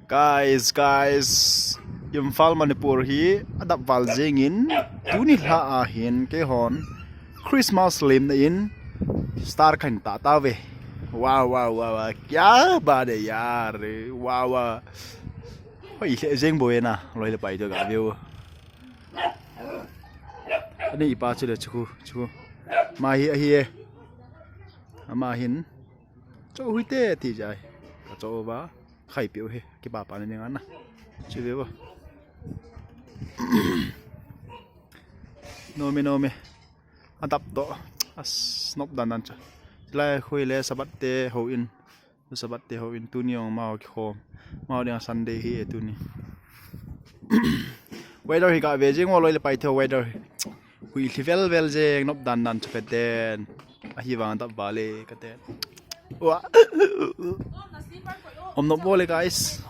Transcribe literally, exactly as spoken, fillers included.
Guys, guys, Imphal, Manipur hi adap val jingin, tuni lha ahin keihon Christmas lemna in star kahin tah tauve. Wow, wow, wow, wow. Kya baat hai yaar. Wow, wow. Hoi, le jeng bo na, loi le pai to ga view. Ani ipa chu le chu, chu. Ama hi, ahi e. Ama hin. Cho hui te ti jai. Ka cho ba. Khai piu hi, kipa pa ni ngan na. Chi ve ba. Nom e, nom e. Adap to. As nop dan dan cha. Lai khui le Sabbath te houin. Sabbath te houin tuni ong mau ki khom. Mau ding Sunday hi e tuni. Weather hi ka ve jing o loi le pai the weather. Hui thi vel vel jeng nop dan dan chu ka ten. Ahi vang dap ba le ka ten. Wa. Om nop bo le guys.